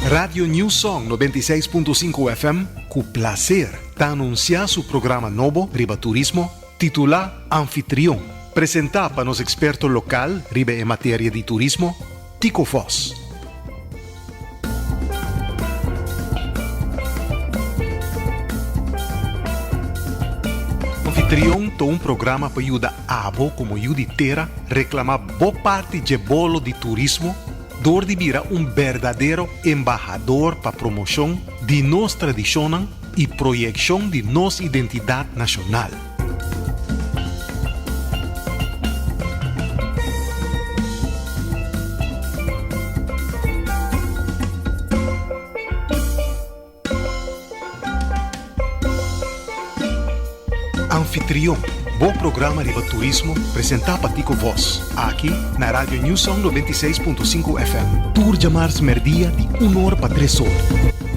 Radio New Song 96.5 FM ku plaser ta anunsiá su programa nobo riba turismo titulá Anfitrion, presentá pa nos eksperto lokal riba e materia di turismo, Tico Vos. Anfitrion ta un programa pa yuda abo komo yu di tera reklamá bo parti dje bolo di turismo dor di bira un berdadero embahador pa promoshon di nos tradishonnan i proyekshon di nos identidat nashonal. Anfitrion, bo programa riba turismo presentá pa Tico Vos, aki na Radio New Song 96.5 FM. Tur djamars merdia di un or pa tres or.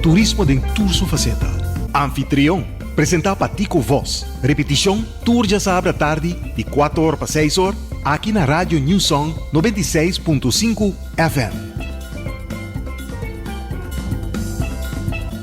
Turismo den tur su faceta. Anfitrion, presentá pa Tico Vos. Repetishon tur djasabra tardi di kuater or pa seis or, aki na Radio New Song 96.5 FM.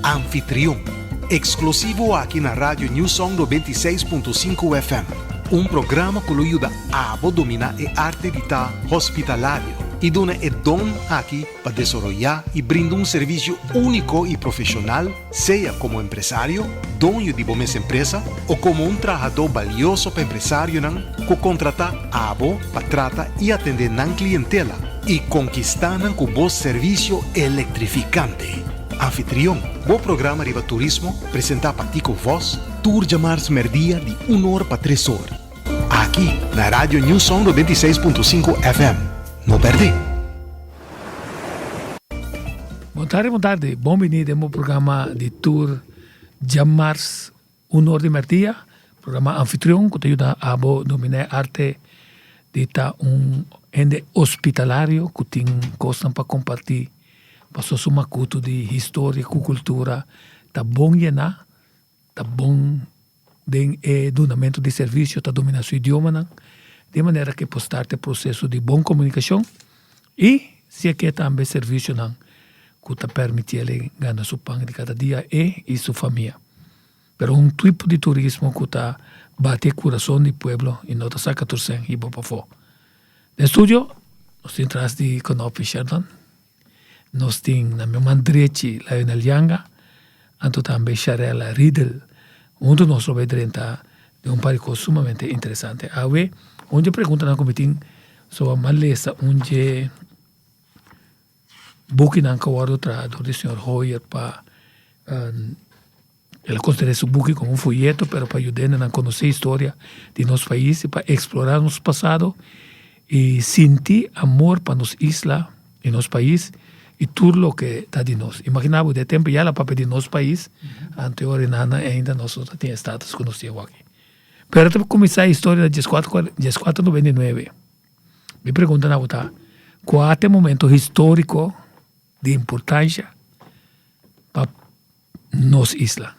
Anfitrion, Exclusivo aki na Radio New Song 96.5 FM, un programa cu lo yuda abo domina e arte di ta hospitalario y duna e don aki pa desaroya y brinda un servicio unico y profesional sea como empresario, doño di bo mes empresa o como un trahador balioso pa empresarionan cu contrata abo pa trata y atende nan clientela y conquista nan cu bo servicio electrificante. Anfitrion, bo programa riba turismo presenta pa Tico Vos tur djamars merdia di un or pa tres or. Aki na Radio New Song 96.5 FM. No perde! Bon tardi, bon tardi. Bon bini den bo programa di tur djamars Un or di merdia, programa Anfitrion ku ta yuda abo dominá e arte di ta un hende hospitalario ku tin kosnan pa kompartí. Pasobra su makutu di historia ku kultura ta bon yená, ta bon den e dunamentu di servisio, ta dominá su idiomanan, di manera ku e por start e proseso di bon komunikashon i si e ke tambe servisionan ku ta permití el gana su pan di kada dia e i su famia. Pero un tipo di turismo ku ta bati e kurason di pueblo i no ta saka tur sen hiba pafó. Den studio nos tin tras di Konopi Sheldon, nos tin na mi man drechi Lionel Yanga, anto tambe Sharella Riedel. Huntu nos lo bai drenta den un par di kos sumamente interesante. Awe un dje preguntanan ku mi tin so a lesa un dje Bukinan ku a wòrdu traha dor di señor Hoyer pa el a konsiderá su buki komo un foyeto pero pa yuda hendenan konosé historia di nos pais i pa eksplorá nos pasado i sinti amor pa nos isla i nos pais i tur loke ta di nos. Imaginá bo den e tempu ya el a papia di nos pais anto e ora nan ainda nos no ta tin e status ku nos tin awor aki. Pero ta kuminsá e historia na dieskuater noventa i nuebe. Mi pregunta na bo ta, kua ta e momento historico di importancia pa nos isla?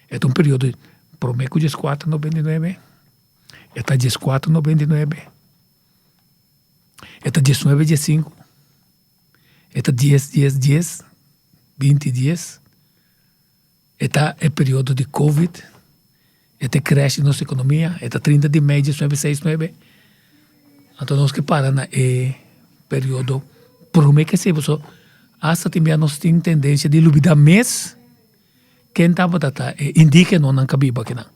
E ta un periodo prome ku dieskuater noventa i nuebe, e ta dieskuater noventa i nuebe, e ta diesnuebe diesinku, e ta dies dies dies, binti dies. E ta e periodo di covid, e ta e crash di nos economia, e ta 30 di mei 1969, anto nos ke para na e periodo prome ke esei pasobra asta tin bia nos tin tendencia di lubida mes ken tabata ta e indigenonan ka biba akinan.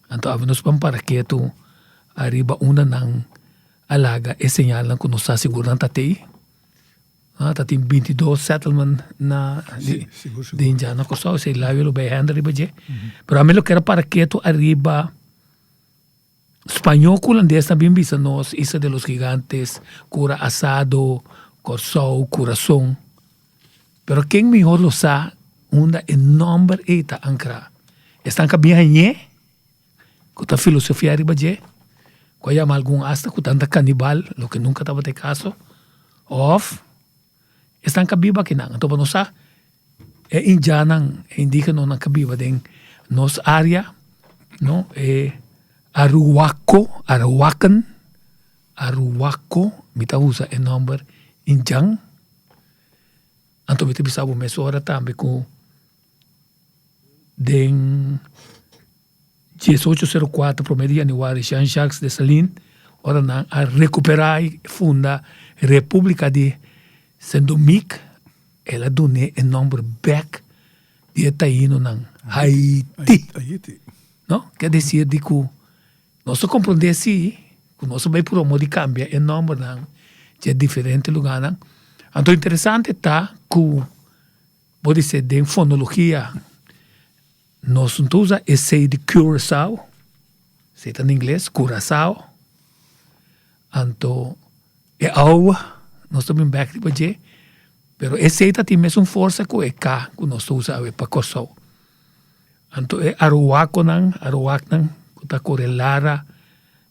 Anto awe nos ban para ketu ariba unda nan a laga e señalnan ku nos ta sigur nan ta tei. Ah, ta tin 22 settlement na di, Sí, sigur, sigur. di Indian na Kòrsou, esei layo lo bai hende riba dje. Pero ami lo kere para ketu ariba spañó ku hulandes ta bin bisa nos Isla de los Gigantes, Cura Asado, Kòrsou, Kurason. Pero ken mihor lo sa unda e nòmber ei ta ankrá? Esnan ka bin hañ'é ku ta filosofia riba dje, ku a yama algun asta ku tanta kanibal, loke nunka tabata e kaso, òf esnan ka biba akinan. Anto pa nos sa e indjannan, e indígenonan ka biba den nos área, no, e aruwako, arawakan, aruwako, mi ta usa e nòmber indjan. Anto mi ta bisa bo mesora tambe ku den 1804, prome di yanüari, Jean-Jacques Dessalines, ora nan a rekuperá i funda Repúblika di Saint-Domingue, el a dun'é e nòmber bèk di e taínonan, Haiti. Haiti. No? Ke desir di ku nos ta komprondé sí ku nos a bai promo di kambia e nòmbernan dje diferente lugánan. Anto interesante ta ku bo di se den fonologia nos no ta usa esei di Curaçao, esei ta na ingles, Curaçao. Anto e awa nos ta bin bek riba dje, pero esei ta tin mesun forsa ku e ka ku nos ta usa awe pa Kòrsou. Anto e aruakonan, aruaknan ku ta kore Lara,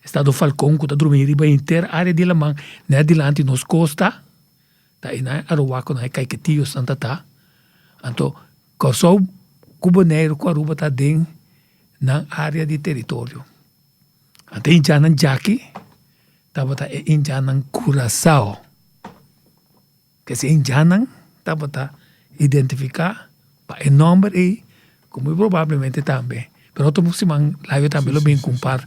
estado Falcon ku ta drumi riba henter área di laman nèt dilanti nos kosta, ta einan e aruakonan, e kaiketiosnan ta ta. Anto Kòrsou ku Boneiru ku Aruba ta den nan área di teritorio. Anto e indjannan djaki tabata e indjannan Curaçao. Kese indjannan tabata identifiká pa e nòmber ei ku muy probablemente tambe, pero otro siman Laio tambe lo bin ku un par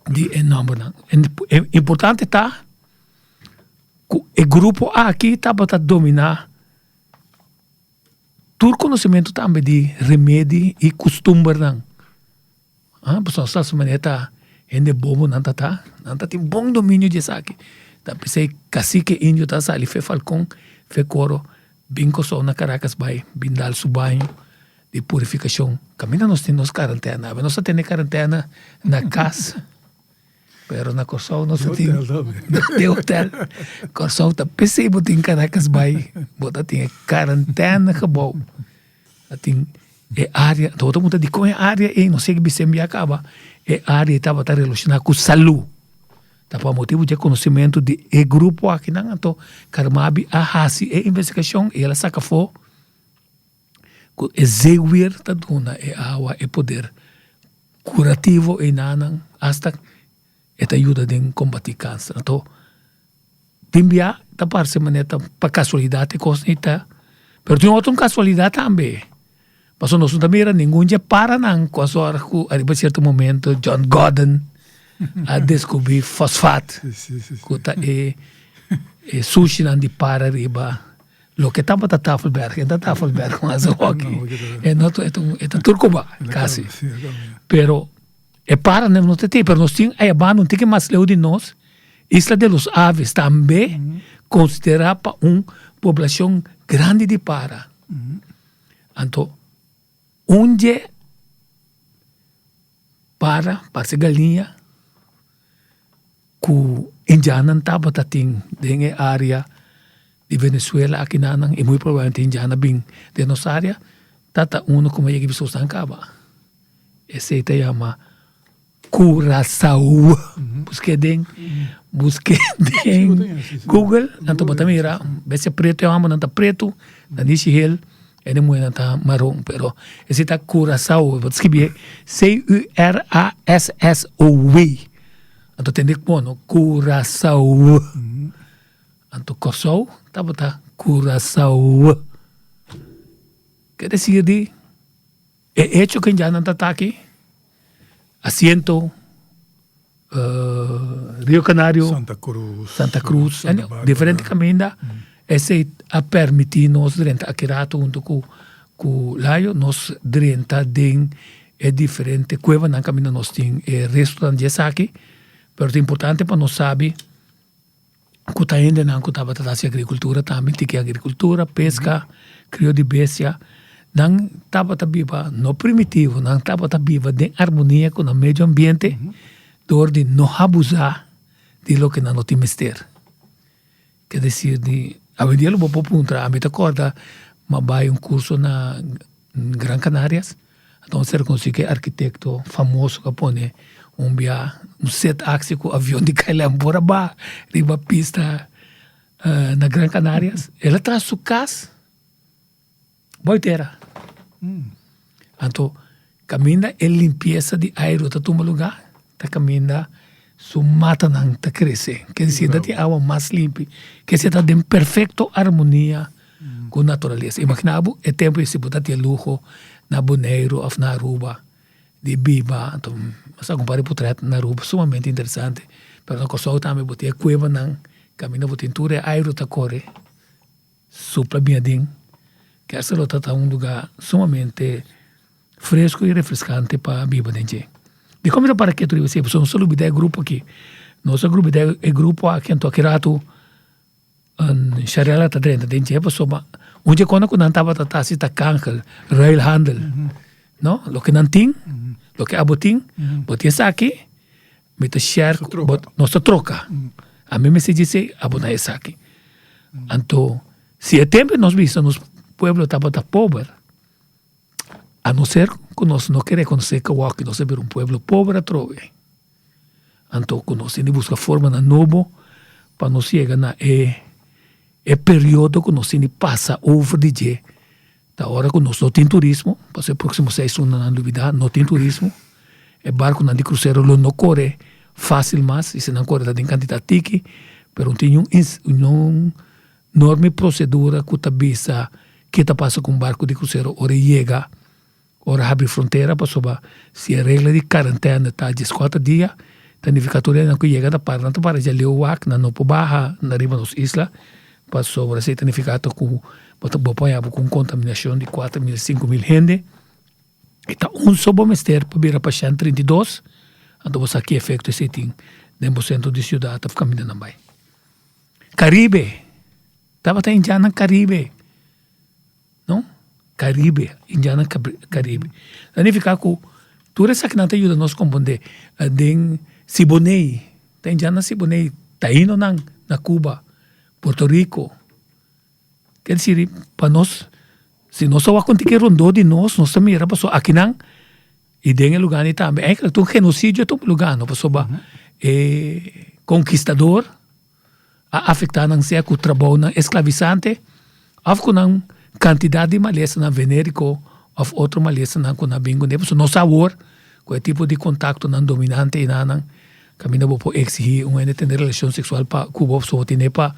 di e nòmbernan. Importante ta ku e grupo aki tabata dominá Tur konosementu tambe di remedi i kustumbernan. Ah, pasobra sa su manera ta hende bobo nan ta ta, nan ta tin bon dominio di esaki. Ta p'esei kasike indio ta sali fe Falcon, fe Coro, bin Kòrsou na Caracas bai bin dal su baño di purifikashon. Kaminda nos tin nos karantena, awe nos ta tene karantena na kas. Pero na Kòrsou nos ta tin den hotel. Kòrsou ta p'esei bo tin Caracas bai, bo ta tin e karantène gebou. Ta tin e área, anto bo ta puntra dikon e área ei, no sé bis'é mi a kaba, e área ei tabata relashoná ku salú. Ta pa motibu dje konosementu di e grupo akinan anto Carmabi a hasi e investigashon i el a saka afó ku e zeewier ta duna e awa e poder kurativo einanan asta e ta yuda den kombatí kanser. Anto tin bia ta parse manera ta pa kasualidat e kos ei ta, pero tin otro kasualidat tambe, pasobra nos no ta mira ningun dje paranan ku a sòrg ku ariba sierto momento John Gordon a deskubrí fosfat ku ta e sushinan di para riba. Loke tabata Tafelberg, e ta Tafelberg mas hoki. E no e ta e ta tur Cuba, casi. Pero e para no ta tin, pero nos tin ayabanda un tiki mas leu di nos, Isla de los Aves tambe considera pa un poblacion grandi di para. Anto un dje para parse galiña ku indiannan tabata tin den e área di Venezuela akinanan i muy probablemente indian a bin den nos área ta ta uno ku mi a yega bisa osnan kaba. Esei ta yama Curaçao. Busk'é den busk'é den Google anto bo ta mira bestia pretu e hòmbernan ta pretu nan dishi hel e de muhernan ta maron pero esei ta Curaçao bo ta skibié C U R A S S O W. Anto tende kono Curaçao. Anto Kòrsou tabata Curaçao. Ke desir di e echo ku indiannan ta taki, asiento, Rio Canario, Santa Cruz, Santa Cruz, Santa Barbara. Diferente kaminda esei a permití nos drenta aki rato huntu ku ku Layo nos drenta den e diferente kuevanan kaminda nos tin e restonan di esaki, pero ta importante pa nos sabi ku ta hendenan ku tabata ta hasi agrikultura tambe, tiki agrikultura, peska, krio di bestia, nan tabata biba no primitivo, nan tabata biba den armonia ku nan medio ambiente dor di no habuzá di loke nan no tin mester. Ke desir di awendia lo bo por puntra, ami ta kòrda mi a bai un kurso na Gran Canarias, anto ser konosí ku e arkitekto famoso ku a pone un bia un set aksi ku avion di KLM por a baha riba pista na Gran Canarias, el a traha su kas bou tera. Anto kaminda e limpiesa di aire ta tuma lugá ta kaminda. Su matanan ta krese. Ke disi ta tin awa mas limpi. Ke si ta den perfekto armonia ku naturalesa. Imagina bo e tempu si bo ta tin e luho na Boneiru òf na Aruba di biba. Anto nos a kumpara e potret na Aruba sumamente interesante. Pero na Kòrsou tambe bo tin e kuevanan kaminda bo tin tur e airu ta kore supla bin aden. Kèrsel lo ta ta un lugá sumamente Fresco y refrescante pa biba den dje. Dikon mi ta para ketu riba esei? Pasobra nos ta lubida e grupo aki. Nos a lubida e grupo aki anto aki ratu Sharella ta drenta den dje pasobra un dje kona ku nan tabata ta hasi ta kangel, ruilhandel, no? Loke nan tin, loke abo tin, bo tin esaki, mi ta share ku bo, nos ta troka. Ami mester dje esei, abo na esaki. Anto si e tempo nos bisa nos pueblo tabata pober, A no ser ku nos no ke rekonosé ku awor nos a bira un pueblo pober atrobe, anto ku nos tin di buska formanan nobo pa nos yega na e e periodo ku nos tin di pasa over di dje, ta ora ku nos no tin turismo, pasobra e próksimo seis lunanan lubidá no tin turismo, e barkunan di krusero lo no kore fásil mas, i si nan kore ta den kantidat tiki, pero tin un Norma i prosedura ku ta bisa ke ta pasa ku un barku di krusero ora e yega, ora habri frontera pasobra si e regla di karentena ta dieskuater dia, ta nifiká tur esnan ku yega ta para, nan ta para dja leu wak, nan no por baha na riba nos isla pasobra esei ta nifiká ta ku bo ta bo por haña bo ku un kontaminashon di 4000, 5000 hende. E ta un so bo mester pa bira pashènt 32, anto bo sa ki efekto esei tin den bo sentro di siudat òf kaminda nan bai. Caribe, tabata indiannan Caribe, no? Caribe, indiannan Caribe. Ta nifica cu tur esakinan ta yuda nos comprende den Siboney, ta indiannan Siboney, Tainonan na Cuba, Puerto Rico. Ker dicir pa nos, si nos ta wak un tiki rondó di nos, nos ta mira pasobra akinan y den e lugar ni tambe, eigenlijk ta un genocidio ta un lugar no, pasobra e conquistador a afecta nan sea cu trabounan esclavisante of cu nan cantidad di malesanan venerico of otro malesanan cu nan bin cune, pasobra nos sa awor cu e tipo di contactonan dominante enanan caminda bo por exigi un hende tene relacion sexual pa cu bo pasobra bo tene pa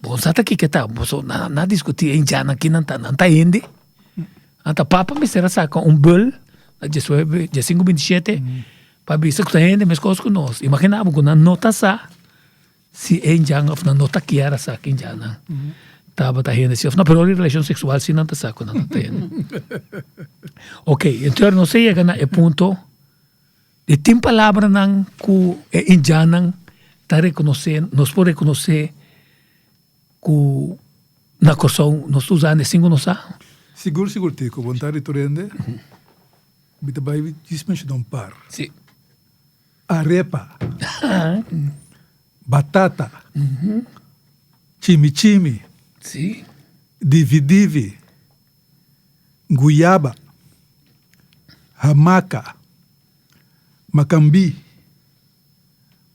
bo sa ta kiko ta, pasobra nan a discuti e indiannan kinan ta, nan ta hende. Anta papa mester a saca un bul na diesnuebe, diesinco bintisiete pa bisa cu ta hende mescos cu nos. Imagina bo cu nan no ta sa si e indian of nan no ta kier a sa cu indiannan tabata hende si of no, pero ora di relacion sexual si nan ta sa cu nan ta hende. Ok, entonces nos a yega na e punto di tin palabranan cu e indiannan ta reconoce, nos por reconoce Ku na Kòrsou nos ta usa sin ku nos sa. Sigur sigur Tico, bon tardi tur hende. Mi ta bai djis menshona un par. Si. Arepa, batata, chimichimi, Si. dividivi, guyaba, hamaka, makambi,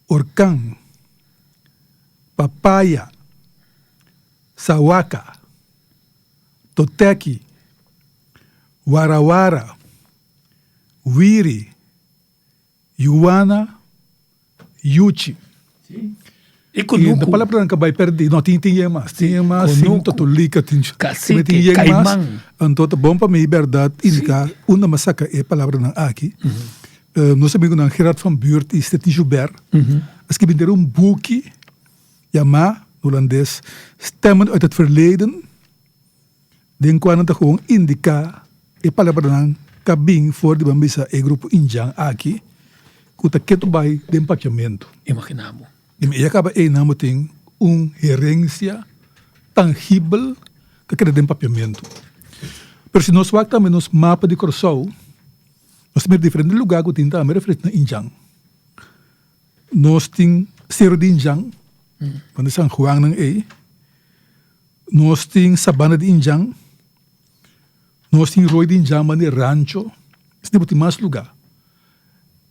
orkan, papaya, sawaka, toteki, warawara, wiri, yuana, yuchi. I kunuku. E palabranan ka bai perdí. No, tin tin yen mas. Tin yen mas, Kunuku. sin totolika, tin Kasike, tin yen mas. kaiman. Anto ta bon pa mi bèrdat indiká unda mi a saka e palabranan aki. Nos amigunan Gerard van Buurt i Stetty Joubert a skibi henter un buki yamá, na hulandes, Stemmen uit het verleden, den kua nan ta gewoon indiká e palabranan ku a bin for di ban bisa e grupo indjan aki ku ta ketu bai den papiamentu. Imaginá bo. I a kaba einan bo tin un herensia tangibel ku a keda den papiamentu. Pero si nos wak tambe nos mapa di Kòrsou, Nos ta mira diferente lugar ku tin tambe referente na Indjan. Nos tin Sero di Indjan, banda San Juan nan ei. Nos tin Sabana di Indjan. Nos tin Rooi di Indjan banda Rancho. Esei bo tin mas lugar.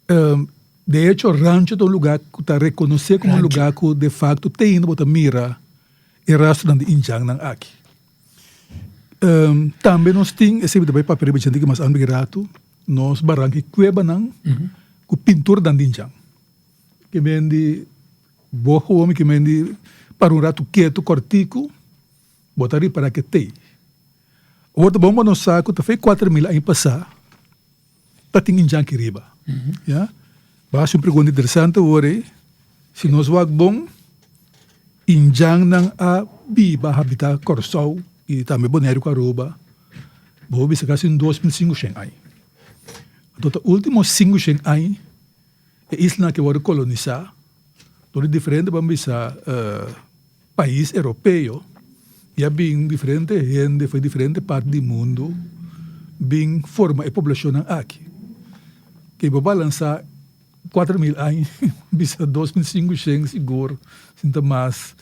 De hecho Rancho ta un lugar ku ta rekonosé komo un lugar ku de facto te ainda bo ta mira e rastronan di Indjannan aki. Tambe nos tin, esei mi ta bai papia riba djente ki mas ambi ratu, nos baranka e kuebanan ku pinturanan di indjan. Ke men di bo homi ke men di para un ratu ketu kòrtiku bo ta ripará ke tei. Awor ta bon pa nos sa ku ta fei 4000 aña pasá ta tin indjan aki riba. Ya. Bo hasi un pregunta interesante awor ei. Si nos wak bon, indjannan a biba, habitá Kòrsou i tambe Boneiru ku Aruba, bo bisa kasi un 2500 aña. Anto ta último 500 aña E islanan aki wòrdu kolonisá dor di diferente ban bisa pais europeo i a bin diferente hende for di diferente parti di mundu bin forma e poblashonnan aki. Ke bo balansá 4000 aña bisa 2500 sigur sin ta mas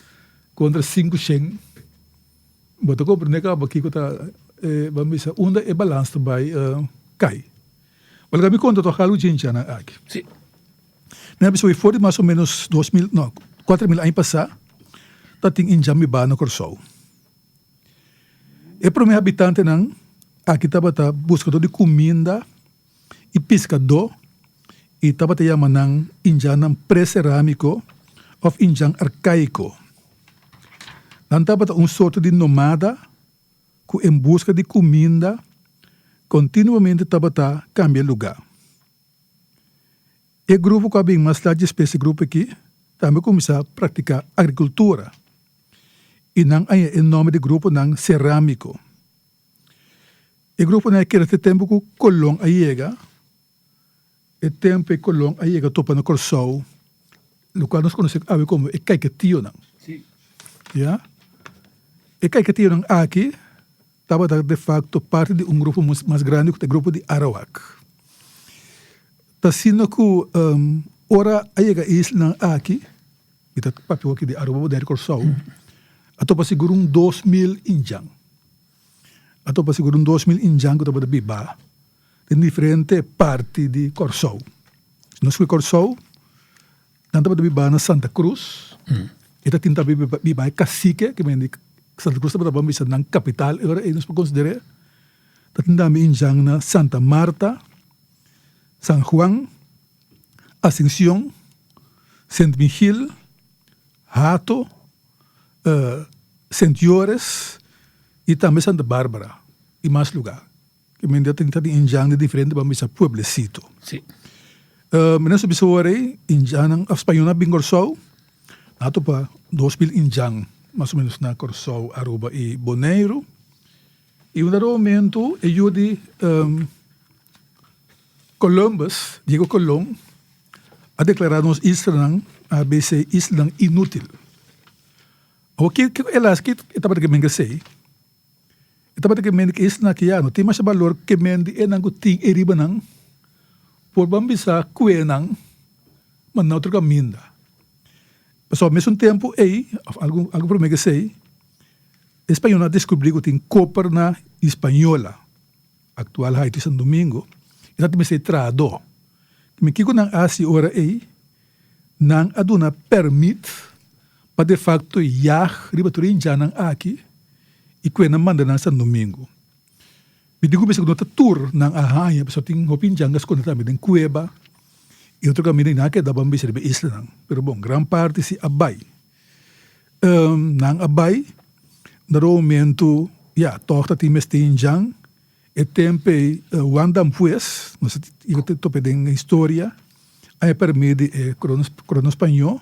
kontra 500 bo ta komprendé kaba kiko ta ban bisa unda e balans ta bai kai. Wèl mi konta tòg algu djinchanan aki. Sí. Mi a bisa for di mas o ménos 2000, no, 4000 aña pasá ta tin indjan bibá na Kòrsou. E promé habitantenan aki tabata buskadó di kuminda i piskadó i tabata yama nan indjannan preserámiko òf indjan arkaiko. Nan tabata un sorto di nomada ku en buska di kuminda kontinuamente tabata kambia lugá. E grupo ku a bin mas lat despues e grupo aki tambe kuminsá praktiká agrikultura i nan a haña e nòmber di gruponan serámiko. E gruponan a keda te tempu ku Kolon a yega. E tempu e Kolon a yega topa na Kòrsou, lokual nos konosé awe komo e Kaiketionan. Ya. E Kaiketionan aki tabata de fakto parti di un grupo mas grandi ku ta e grupo di Arawak. Ta asina ku ora a yega e islanan aki, mi ta papia aki di Aruba, Bonaire, Kòrsou, a topa sigur un 2000 indjan. A topa sigur un 2000 indjan ku tabata biba den diferente parti di Kòrsou. Si nos fui Kòrsou, nan tabata biba na Santa Cruz, e ta tin tambe biba e kasike, ke men di Santa Cruz tabata ban bisa nan kapital e ora ei nos por konsider'é. Ta tin tambe indjan na Santa Marta, San Juan, Asension, Sint Michiel, Hato, Sint Joris i tambe Santa Barbara i mas lugá. Ke men dia ta tin indjan di diferente ban bisa pueblecito. Sí. Mi nan bisa wor ei indjannan of spañolnan a bin Kòrsou nan a topa 2000 indjan mas o menos na Kòrsou, Aruba i Boneiru. I un dado momento e yu di Columbus, Diego Colon, a deklará nos islanan ABC islanan inútil. Awor kiko el a hasi? Kiko e tabata ke men esei? E tabata ke men di ke esnan aki ya no tin masha balor ke men di enan ku tin e riba nan por ban bisa kue nan ma na otro kaminda. Pasobra mesun tempu ei of algu algu prome ke esei e spañolnan a deskubri ku tin koper na Hispañola, aktual Haiti San Domingo, i nan ta mester trahadó. Mi kiko nan a hasi ora ei? Nan a duna pèrmit pa de fakto yag riba tur e indjannan aki i kue nan manda nan San Domingo. Mi di ku bisa ku no ta tur nan a haña pasobra tin hopi indjan ku a skonde tambe den kueba i otro kaminda i nan a keda ban bisa riba e islanan. Pero bon, gran parti si a bai. Nan a bai, na dado momento ya tòg ta tin mester indjan. E tempu ei Juan Dampues, nos a yega ta topa den historia, a e permiti e korona spañó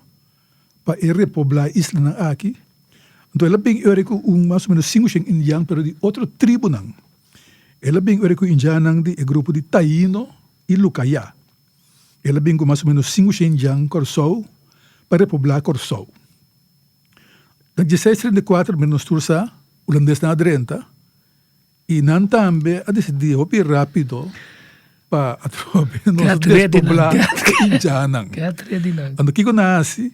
pa e repoblá e islanan aki. Anto el a bin ora ku un mas o menos 500 indian pero di otro tribunan. El a bin ora ku indiannan di e grupo di Taino i Lukaya. El a bin ku mas o menos 500 indian Kòrsou pa repoblá Kòrsou. Na 1634 nos tur sa hulandesnan a drenta. I nan tambe a disidí hopi rápido pa atrobe nos despoblá e indjannan. Anto kiko nan a hasi?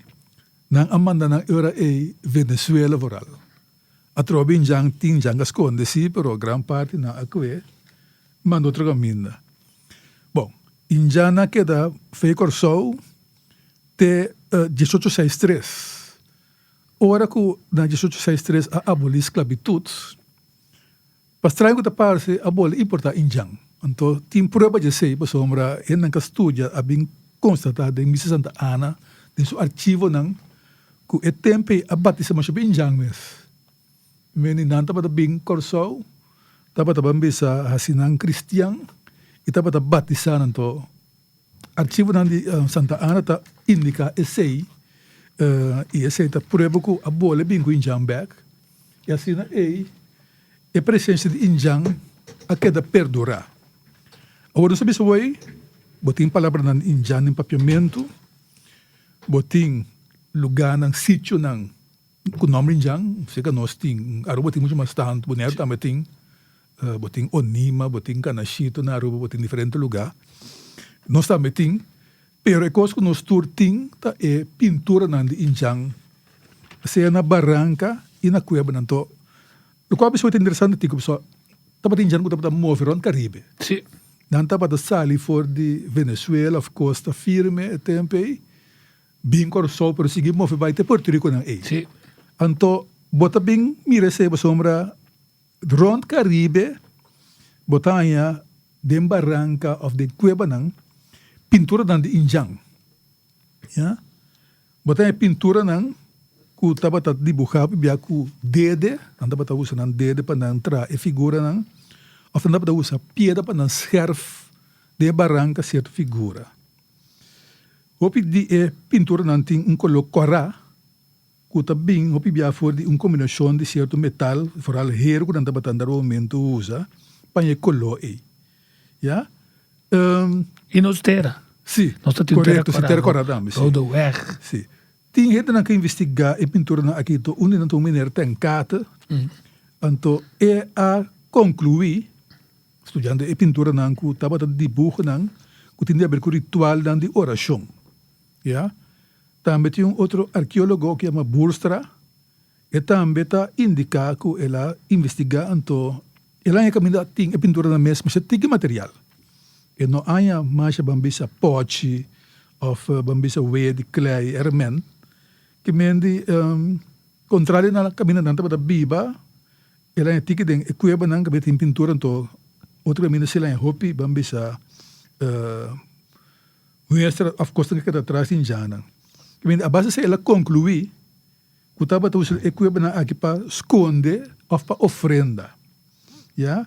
Nan a manda nan e ora ei Venezuela vooral. Atrobe indjan tin indjan a skonde sí, pero gran parti nan a kue manda otro kaminda. Bon, indjannan a keda fei Kòrsou te 1863. Ora ku na 1863 a abolí sklabitut, Pa straño ku ta parse a bole importá indjan. Anto tin prueba dje esei pasobra hendenan ku a studia a bin konstatá den Misa Santa Ana. den su archivonan ku e tempu ei a batisa masha bin Jan mes. Meni nan tabata bin Kòrsou, tabata ban bisa hasi nan kristian i tabata batisá nan to. Archivonan di Santa Ana ta indiká esei i esei ta prueba ku a bole bin ku indjan bèk i asina ei e presensia di indjan a keda perdurá. Awor nos ta bisa wei bo tin palabranan di indjan den papiamentu, bo tin lugánan, sitionan ku nòmber indjan, seka nos tin, Aruba tin muchu mas tantu, Boneiru tambe tin. Bo tin Onima, bo tin Canashito na Aruba, bo tin diferente lugá. Nos tambe tin, pero e kos ku nos tur tin ta e pinturanan di indjan, sea na baranka i na kuebanan. Anto, lokual bisa ta interesante tin ku pasobra tabatin indjan ku tabata move rònt Karibe. Sí. Nan tabata sali for di Venezuela òf Kosta Firme e tempu ei, bin Kòrsou pero sigui move bai te Puerto Riconan ei. Sí. Anto, bo ta bin mira esei pasobra Rond Caribe bo ta haña den baranka of den cuebanan pinturanan di indjan. Ya. Bo ta haña pinturanan cu tabata dibuha pabia cu dede, nan tabata usa nan dede pa nan traha e figuranan, of nan tabata usa piedra pa nan scherf den e baranka cierto figura. Hopi di e pinturanan tin un color cora. Ku ta bin hopi bia for di un kombinashon di sierto metal, foral heru ku nan tabata na momento usa pa e koló ei. Ya. I nos tera. Si, Nos ta tin un tera korekto, si, tera kòrá tambe, si. Rode weg. Si. Tin hendenan ku investigá e pinturanan aki, to un di nan ta un meneer Ten Kate, anto e a konkluí, studiando e pinturanan ku tabata dibuhonan ku tin di aber ku ritualnan di orashon. Ya. Tambe tin un otro arkeólogo ku yama Boerstra, e tambe ta indiká ku el a investigá anto el a haña kaminda tin e pinturanan mes masha tiki material. E no haña masha ban bisa pòchi òf ban bisa wea di klei ermen. Ki men di kontrario na kaminda nan tabata biba el a haña tiki den e kuebanan kaminda tin pintura anto otro kaminda si el a haña hopi ban bisa Muestra of kosnan ku a keda atras di indjannan. A base esei el a konkluí ku tabata usa e kuebanan aki pa skonde of pa ofrenda. Ya.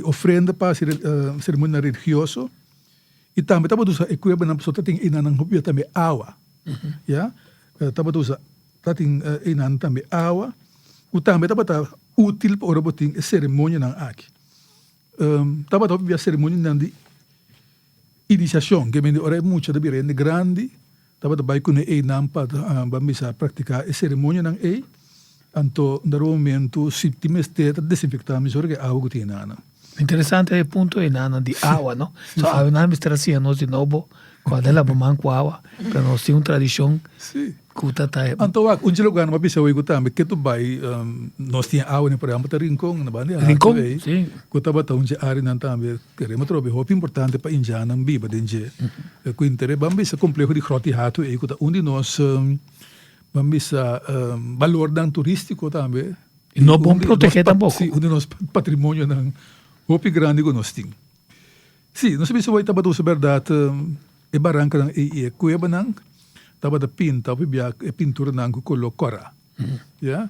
Ofrenda pa seremonianan religioso i tambe tabata usa e kuebanan pasobra tabatin einan hopi tambe awa. Ya. Tabata usa tabatin einan tambe awa ku tambe tabata útil pa ora bo tin e seremonianan aki. Tabata hopi bia seremonianan di inisiashon, ke mende ora e mucha ta bira hende grandi, tabata bai kuné einan pa ban bisa praktiká e seremonianan ei. Anto na un momentu si tin mester ta desinfektá mesora ku e awa ku tin enanan. Interesante e punto enanan di awa no. So awe nan mester a siña nos di nobo ku a laba man ku awa, pero nos tin un tradishon. Ku ta ta e. Anto wak, un dje lugar no a bisa wei ku tambe ke tu bai nos tin awa ni por ehempel ta Rincon, na banda di Rincon, si. Ku tabata un dje areanan tambe kerema trobe hopi importante pa indjannan biba den dje. Ku intere ban bisa kompleho di Grot di Hato ei ku ta un di nos ban bisa balornan turistiko tambe. I no bon protegé tampoko. Si, un di nos patrimonionan hopi grandi ku nos tin. Si, nos a bisa wei tabata usa bèrdat e barankanan ei i e kuebanan tabata pinta hopi bia e pinturanan ku koló kòrá. Ya.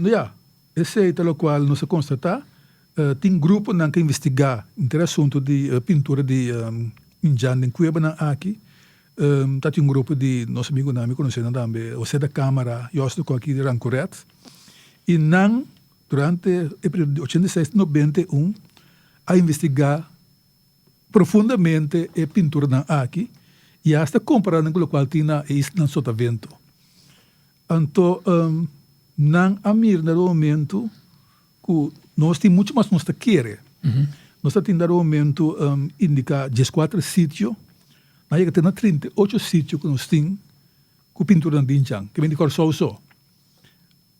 Ya, esei ta lokual nos a konstatá. Tin gruponan ku a investigá henter asuntu di pintura di indjan den kuebanan aki. Ta tin un grupo di nos amigunan, mi konosé nan tambe, José da Cámara, Jos de Kock i Rancoret. I nan durante e periodo di 86 te 91 a investigá profundamente e pinturanan aki i asta kompará nan ku lokual tin na e islanan Sotavento. Anto nan a mira na e momento ku nos tin muchu mas nos ta kere. Nos ta tin na e momento indiká dieskuater sitio, nan a yega te na 38 sitio ku nos tin ku pinturanan di Injan, ke bini di Kòrsou so.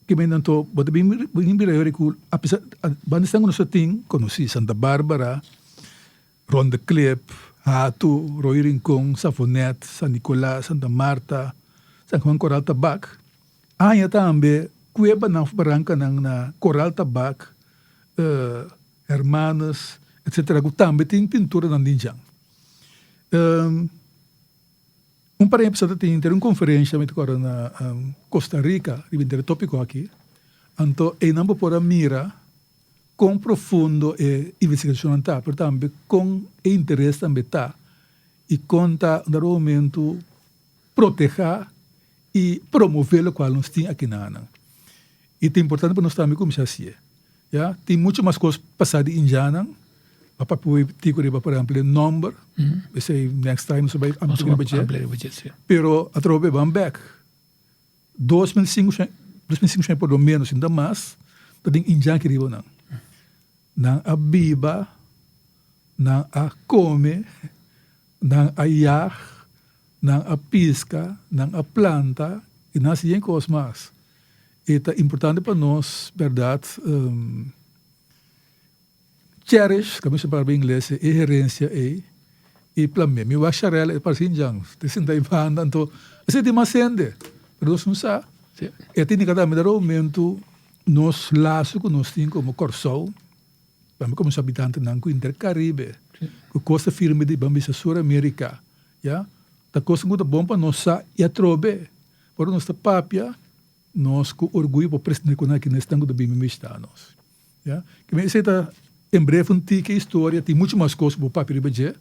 Ke men anto bo ta bin bin bira yori ku apesar banda esnan ku nos ta tin konosí Santa Barbara, Ronde Klip, Hato, Rooi Rincon, Savonet, San Nicolas, Santa Marta, San Juan Koral Tabak. Aña tambe kuebanan òf barankanan na Koral Tabak, Hermanus, etsetera ku tambe tin pinturanan di djan. Un par aña pasá ta tin un konferensha mi ta kòrda na Costa Rica riba henter e tópiko aki. Anto einan bo por a mira kon profundo e investigashonnan ta, pero tambe kon e interes tambe ta i kon ta un dado momento protehá i promové lokual nos tin aki nan. I ta importante pa nos tambe kuminsá hasié. Ya, tin mucho mas kos pasá di indjannan. A papia tiko riba por ehempel e nòmber. Esei next time nos a bai amplia riba dje. Amplia riba dje, si. Pero atrobe ban bèk. 2500, 2500 por lo menos, si no ta mas, ta den indjan aki riba nan. Nan a biba, nan a kome, nan a yag, nan a piska, nan a planta i nan a hasi yen kos mas. E ta importante pa nos, bèrdat, cherish, kami sa palabra ingles, e herensia ei i plam'é. Mi wak Sharel e parse indjan, ta sinta ei banda, anto esei tin mas hende, pero nos no sa. E ta indiká tambe dado momento nos laso ku nos tin komo Kòrsou, tambe komo nos habitantenan ku inter Karibe, ku kosta firme di ban bisa Sur Amerika, ya, ta kosnan ku ta bon pa nos sa i atrobe. Ora nos ta papia, nos ku orguyo por presentá ku nan aki esnan ku ta bini bishitá nos. Ya. Ke men esei ta en breve un tiki historia, tin muchu mas kos ku bo papia riba dje.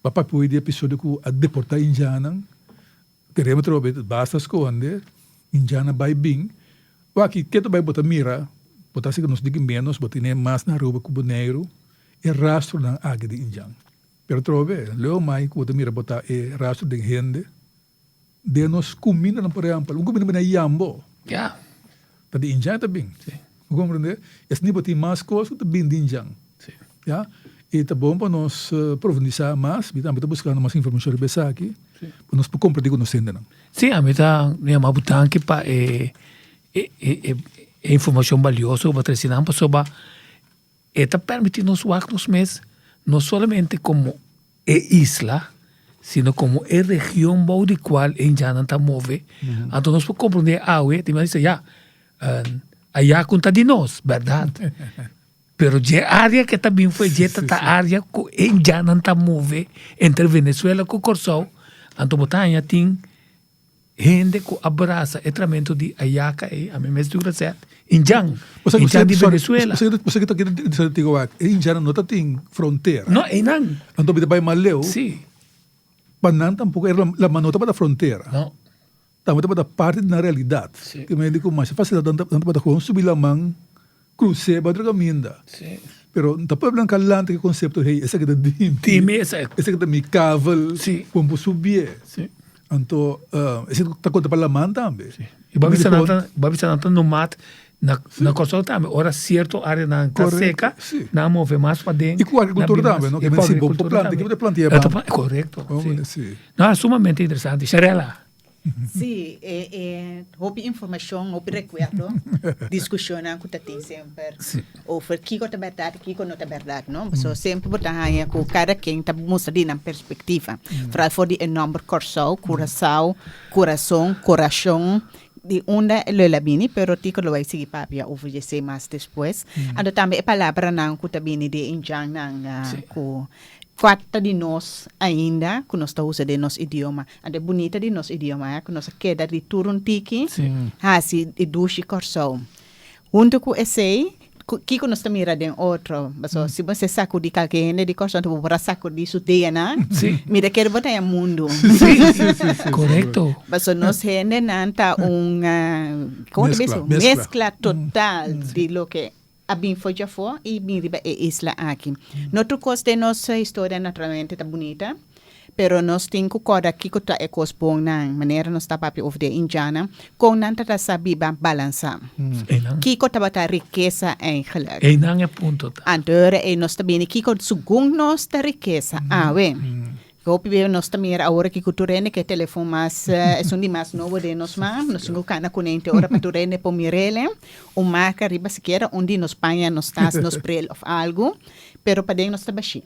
Bo a papia hoy di episodio ku a deportá indjannan, kerem atrobe basta skonde, indjannan bai bin. Wak ke ta bai bo ta mira, bo ta hasi ku nos diki menos, bo tene mas na Aruba ku Boneiru, e rastronan aki di indjan. Pero atrobe, leu mai ku bo ta mira bo ta e rastro den hende. Den nos kumindanan, por ehèmpel, un kuminda bini a yambo. Ya. Ta di indjan e ta bin. Si. Bo komprendé? Esei bo tin mas kos ku ta bin di indjan. Si. Ya. I ta bon pa nos profundisá mas. Mi tambe ta buskando mas informashon riba esaki. Si. Pa nos por kompartí ku nos hendenan. Si, ami ta yama bo danki pa e e e e informashon balioso ku bo a trese nan pasobra E ta permití nos wak nos mes no solamente komo e isla, sino komo e region bou di kual e indjannan ta move. Anto nos por komprondé awe, tin mester bisa ya, ayá ku ta di nos, bèrdat? Pero dje área ke ta bin for dje ta ta área ku e indjannan ta move entre Venezuela ku Kòrsou, anto bo ta haña tin Hende ku a brasa e tramento di ayaca ei, ami mes dura sèt, indjan, indjan di Venezuela. Bo sa ki ta interesante tin wak, e indjannan no ta tin frontera. No, einan. Anto mi ta bai Maleu. Si. Pa nan tampoko era la no tabata frontera. No. Tambe tabata parti di nan realidat. Si. Ke mende ku masha fasilidat nan tabata gewoon subi laman, krus'é bai otro kaminda. Si. Pero ta pueblonan ka lanta ku e konsepto, hey, esaki ta di mi. Di mi esaki. Esaki ta mi kavel. Si. Kon por subié. Si. Anto esei ta konta pa laman tambe. Si. I bo a bisa nan ta, bo a bisa nan ta nomad na na Kòrsou tambe. Ora sierto areanan ta seka, nan a move mas paden. I ku agrikultura tambe, no? Ke men si bo por planta, ke bo ta planta e ban. Korekto, si. No, a sumamente interesante. Sharela. Si, e e hopi informashon, hopi rekuerdo, diskushonnan ku ta tin semper over kiko ta bèrdat i kiko no ta bèrdat, no? Pasobra semper bo ta haña ku kada ken ta mustra di nan perspektiva. Foral for di e nòmber Kòrsou, Kurasao, Kurason, Korashon, di unda lo el a bini, pero Tico lo bai sigui papia over di esei mas despues. Anto tambe e palabranan ku ta bini di e indjannan ku Kua ta di nos ainda ku nos ta usa den nos idioma? Anto e bunita di nos idioma ya ku nos a keda di tur un tiki hasi e dushi Kòrsou. Huntu ku esei, kiko nos ta mira den otro? Pasobra si bo sakudí kalke hende di Kòrsou, anto bo por a sakudí su DNA. Mira kere bo ta den mundu. Korekto. Pasobra nos hendenan ta un, komo ta bisa? Meskla total di loke a bin for djafó i bin riba e isla aki. No tur kos den nos historia naturalmente ta bunita, pero nos tin ku kòrda kiko ta e kos bon nan, manera nos ta papia over di e indjannan, kon nan ta ta sa biba balansá. Kiko tabata rikesa eigenlijk? Einan e punto ta. Anto ora ei nos ta bini kiko segun nos ta rikesa awe. Hopi bia nos ta mira awor aki ku tur hende ke telefon mas esun di mas nobo den nos man. Nos tin ku kana kuné ora pa tur hende por mir'el. Un marka riba sikiera un di nos paña, nos tas, nos bril òf algu, pero paden nos ta bashí.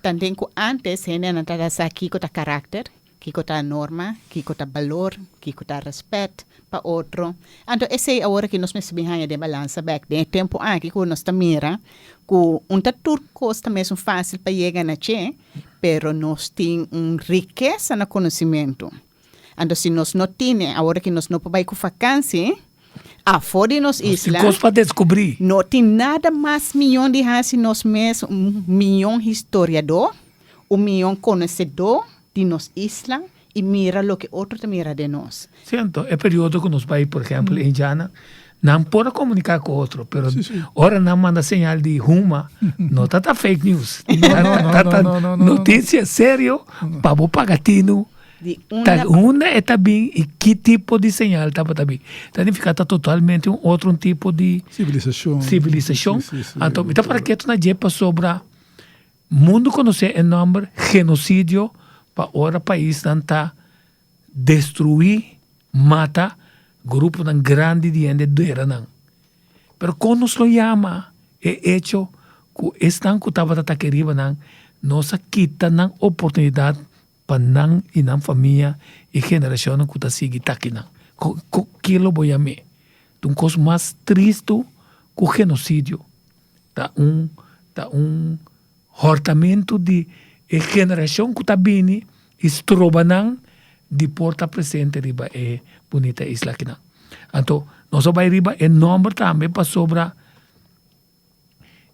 Tanten ku ántes hendenan ta sa kiko ta karakter, kiko ta norma, kiko ta balor, kiko ta rèspèt pa otro. Anto esei awor aki nos mester bin haña den balansa bèk den e tempu aki ku nos ta mira ku un ta tur kos ta mesun fásil pa yega na dje. Pero nos tin un rikesa na conocimento. Anto si nos no tine, awor ki nos no por bai ku vakansi, afó di nos Nos tin isla, kos pa deskubrí. no tin nada mas mion di hasi nos mes un mion historiadó, un mion konosedó di nos isla i mira loke otro ta mira den nos. Sí, anto e periodo ku nos bai, por ehèmpel, Indiana, nan por a komuniká ku otro, pero ora nan manda señal di huma, no ta ta fake news, ta ta notisia serio pa bo paga tinu Di Ta unda unda e ta bin i ki tipo di señal tabata bin. Ta nifiká ta totalmente un otro un tipo di Sivilisashon. sivilisashon. Sí, sí, sí. Anto mi ta para ketu na dje pasobra mundu konosé e nòmber genosidio pa ora paisnan ta destruí, mata gruponan grandi di hende dera nan. Pero kon nos lo yama e echo ku esnan ku tabata ta keriba nan nos a kita nan oportunidat pa nan i nan famia i generashonnan ku ta sigui ta akinan. Ke lo bo yam'é? Ta un kos mas tristu ku genosidio. Ta un ta un hòrtamentu di e generashon ku ta bini i stroba nan di por ta presente riba e bunita isla akinan. Anto nos a bai riba e nòmber tambe pasobra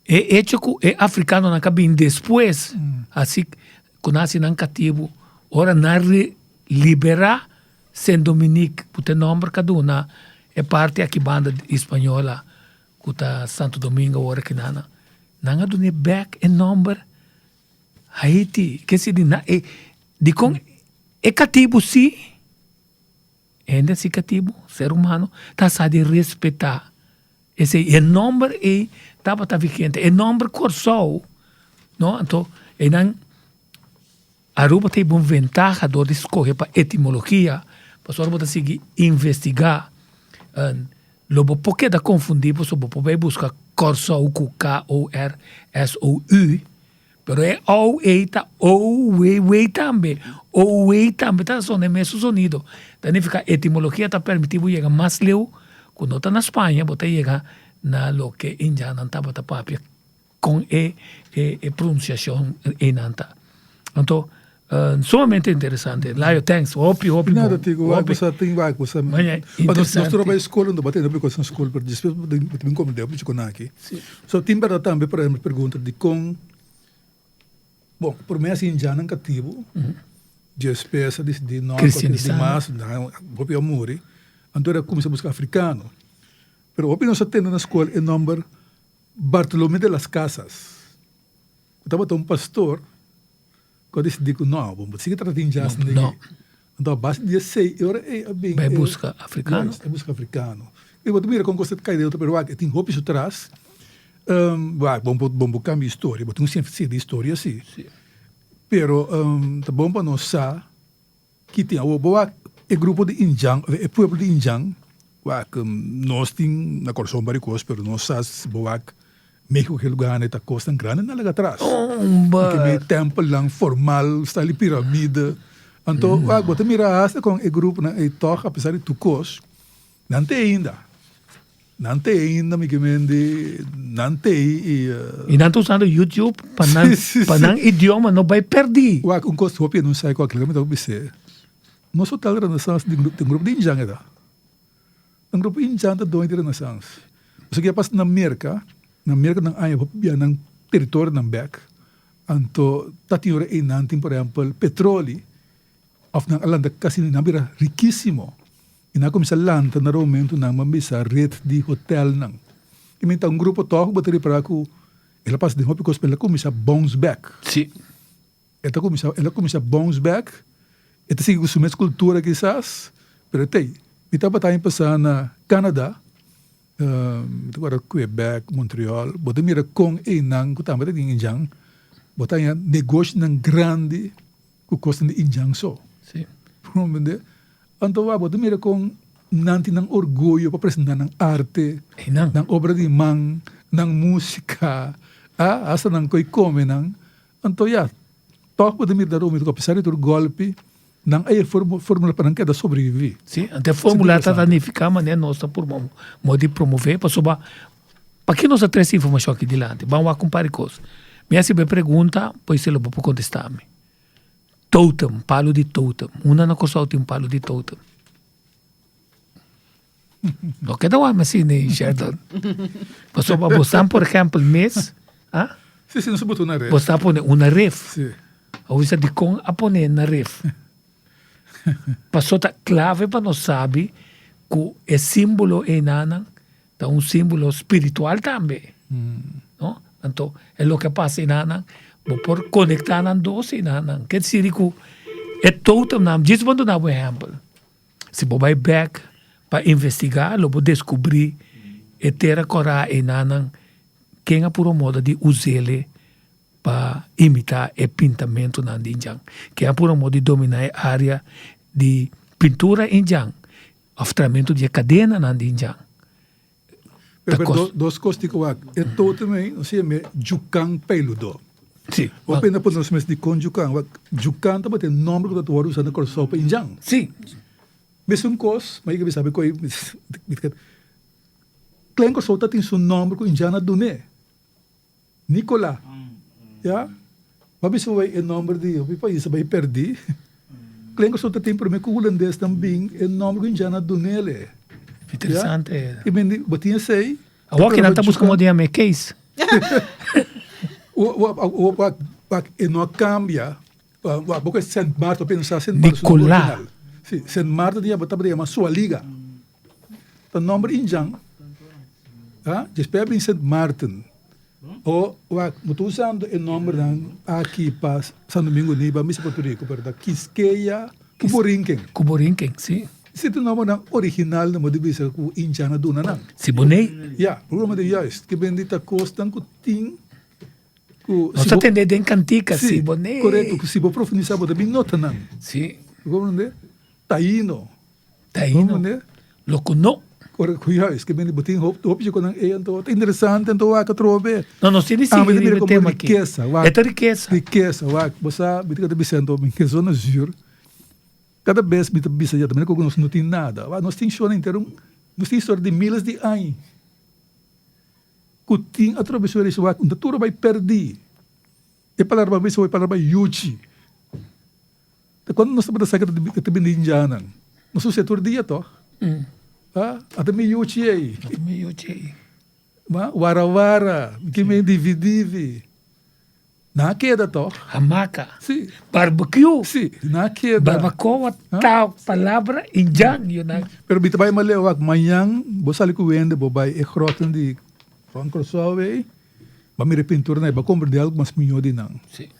E echo ku e afrikanonan ka bin despues hasi ku nan hasi nan katibu ora nan liberá Saint Dominique ku ta e nòmber ka duna e parti aki banda di Hispaniola ku ta Santo Domingo awor aki nan nan a dun'é bèk e nòmber Haiti ke si di nan e dikon e katibu si. Hende si katibu, ser humano, ta sa di respetá esei. E nòmber ei tabata vigente. E nòmber Kòrsou, no? Anto einan Aruba ta hiba un ventaha dor di skohe pa etimologia, pasobra bo ta sigui investigá, lo bo por keda konfundí pasobra bo por bai buska Kòrsou ku K-O-R-S-O-U. Pero e ou ei ta ou wei wei tambe. Ou wei tambe ta sona e mesun sonido. Ta nifica etimologia ta permiti bo yega mas leu cu no ta na Spaña, bo ta yega na loke indiannan tabata papia con e e pronunciacion einan ta. Anto sumamente interesante. Layo thanks hopi hopi bon. Nada tigo wak Hopi. bosa tin wak bosa. Maña Pa nos nos interesante. tur bai skol no bate no kos na skol pero despues bo ta bin komprende hopi con aki. Si. So tin berdad tambe por ehempel pregunta dikon bon prome a sin djanan katibu despues a disidi no Cristianisa. dimas nan hopi a muri anto a kuminsa buska afrikano pero hopi nos a tende na skol e nomber Bartolome de las Casas ku tabata un pastor Ku a disidí ku no, bo sigui trata tin jas No, no. Anto a base di esei, e ora ei a bin Bai e buska afrikano. Juist, a buska afrikano. I bo ta mira kon kos ta kai den otro, pero wak, e tin hopi su tras. Wak, bon por bon por kambia historia, bo tin un sienfisik di historia si. Si. Pero ta bon pa nos sa ki tin. Awor bo wak e grupo di indjan, e pueblo di indjan, wak, nos tin na Kòrsou un par di kos, pero nos sa si bo wak Mexico ke lugar ta kosnan grandi nan laga atras. Homber! Ke mei tempelnan formal, sta li piramide. Anto, wak, bo ta mira hasta kon e gruponan ei tòg, apesar di tur kos, nan te ainda. Nan te ainda, mi ke men di, nan te ei i. I nan ta usando YouTube pa nan, pa nan idioma no bai pèrdí. Wak, un kos hopi e no sa ku akila mi ta bis'é. Nos hotel Renaissance tin un grupo di indjan ei ta. Un grupo indjan ta doño di Renaissance. Pasobra ke a pasa na Merka, na Merka nan aña hopi bia nan teritorionan bek, anto ta tin ora einan tin por ehempel petroli of nan a lanta kasi nan bira rikisimo i nan a kuminsá lanta na momento nan a bisa ret di hotelnan. I mi ta un grupo tòg bo ta ripará ku el a pasa den hopi kos pero el a kuminsá bounce back. Si. El ta kuminsá, el a kuminsá bounce back, e ta sigui ku su mes kultura kisas, pero e ta ei. Mi tabata aña pasá na Canada, mi ta kòrda Quebec, Montreal, bo ta mira kon einan ku tambe ta tin indjan, bo ta haña negoshonan grandi ku kosnan di indjan so. Sí. Comprende? Anto wak bo ta mira kon nan tin nan orguyo pa presentá nan arte, Einan. nan obra di man, nan músika, ah, hasta nan koi kome nan. Anto ya, tòg bo ta mira Romy ku apesar di tur gòlpi, nan a e fórmula pa nan keda sobreviví. Sí, anto e fórmula ta nifiká manera nos ta por modo di promové pasobra paki nos a trese informashon aki dilanti? Ban wak un par di kos. Mi a hasi bo e pregunta, pues lo bo por kontestá mi. Totem, palu di totem. Unda na Kòrsou tin palu di totem? No keda wak asina ei, Sheldon. Pasobra bo san, por ehèmpel, mes, ah? Sí, sí, nos a bota una ref. Bo sa pone una ref. Sí. Awor bisa dikon a pone na ref? Paso ta klave pa nos sabi ku e símbolo einanan ta un símbolo spiritual tambe. No? Anto e loke a pasa einanan, bo por konektá nan dos einanan. Ke desir ku e totemnan, djis bo a duna bo ehèmpel. Si bo bai bek pa investigá lo bo deskubrí e tera kòrá einanan ken a puru moda di us'ele pa imitá e pintamentunan di indjan. Ken a puru moda di dominá e área di pintura indjan òf tramentu di e kadenanan di indjan. Ta kos. Dos kos di ku wak. E totem ei, nos yama e Jukan Peiludo. Sí. Hopi hende a puntra nos mes dikon Jukan. Wak, Jukan tabata e nòmber ku ta wòrdu usa na Kòrsou pa indjan. Sí. Mesun kos, ma yega bisa mi ku ei, Klen Kòrsou ta tin su nòmber ku indjan a dun'é. Nicola. Ya. Bo a bisa bo e nomber di hopi pais a bai perdi. Klen ku ta tin prome ku hulandesnan bin e nomber ku indian a dunele. Interesante. I men di bo tin esei. Awor ki nan ta buska modo di yama e case. Wak e no a cambia. Wak bo ku Sint Maarten pensa Sint Maarten su nomber original. Si Sint Maarten ta yama tabata yama Sualiga. Ta nomber indjan. Ha? Despues a bin Sint Maarten. O, wak, bo ta usando e nombernan aki pa San Domingo Niba, misa Puerto Rico, pero ta Quisqueya ku Borinquen. Ku Borinquen, si. Si ta nombernan original nan bo di bisa ku indjan a duna nan. Si bo nei. Ya, programa di juist. Ke bende ta kosnan ku tin ku. Nos ta tende den kantika, si bo nei. Korekto, ku si bo profundisa bo ta bin nota nan. Si. Bo komprende? Taino. Taino. Loco no. Ora cu juist, que bo tin hopi hopi cu nan e anto ta interesante anto wak atrobe. No, nos tin di sigui riba e tema aki. Rikesa, wak. E ta rikesa. Rikesa, wak. Bo sa, mi ta bisa anto, mi ke zona zuur. Cada bes mi ta bisa ya, tambe cu nos no tin nada. Wak, nos tin shona entero, nos tin historia di miles di aña. Cu tin atrobe su resa, wak, unda tur a bay perdi. E palabra bisa, e palabra yuchi. Ta cuando nos tabata sa cu ta bini indiannan? Nos usa tur dia toch? Ah, ata mi yuchi ei. Ata mi yuchi ei. Ma, wara wara, mi ke mi divi divi. Nan a keda toch? Hamaca. Si. Barbecue. Si, nan a keda. Barbacoa ta palabra indian, yo nan. Pero mi ta bai maleu wak, mañan bo sali cu wende bo bai e grotten di Juan Curaçao ei, bo a mira e pintura nan ei, bo a comprende algo mas miho di nan. Si.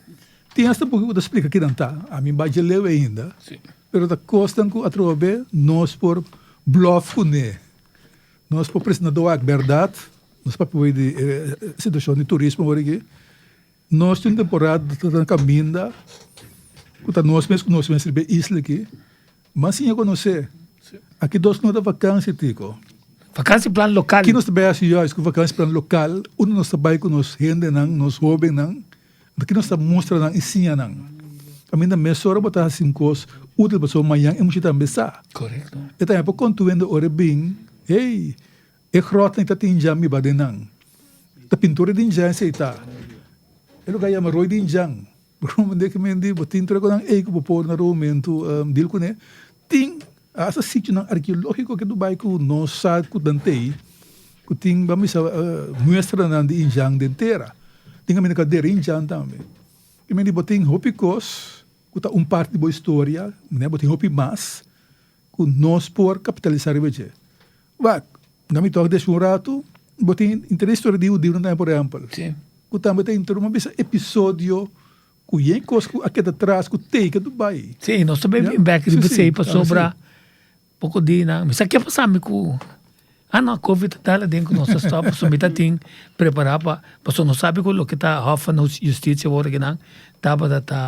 Tin hasta buki ku ta splika kinan ta. Ami bai dje leu ainda. Pero ta kosnan ku atrobe nos por blòf kuné. Nos por presentá wak bèrdat. Nos papia wei di e situashon di turismo awor aki. Nos tin temporada ta na kaminda ku ta nos mes ku nos mes riba e isla aki. Mas siña konosé. Aki dos luna ta vakansi tiko. Vakansi plan lokal. Ki nos ta bai hasi juist ku vakansi plan lokal? Unda nos ta bai ku nos hendenan, nos hóbennan? Di ki nos ta mustra nan i siña nan? Kaminda mesora bo ta hasi un kos útil pasobra mañan e mucha tambe sa. Korekto. E tambe por konta wende ora e bin, Hey, e gròtnan ta tin djan biba den nan. Ta pintura di djan esei ta. E lugar yama Rooi di Djan. Bo ke men di bo tin tur e konan ei ku bo por na romentu dil kuné. Tin hasta sitionan arkeológiko ke Dubai ku no sa ku nan t'ei, ku tin ban bisa muestranan di indjan den tera. Tin kaminda kadera indjan tambe. I men di bo tin hopi kos ku ta un parti di bo historia, manera bo tin hopi mas ku nos por kapitalisá riba dje. Wak, na mi tok despues un ratu, bo tin interes historia di hudiunan tambe por ehèmpel, ku tambe ta inter un bisa episodio Ku yen kos ku a keda tras ku tei ke Dubai. Sí, nos ta bin bek riba esei pasobra poko dianan mi sa ke pasa mi ku ah no covid ta dal aden ku nos a stop pasobra mi ta tin prepara pa pasobra nos sabi ku loke ta hof van justitie awor akinan tabata ta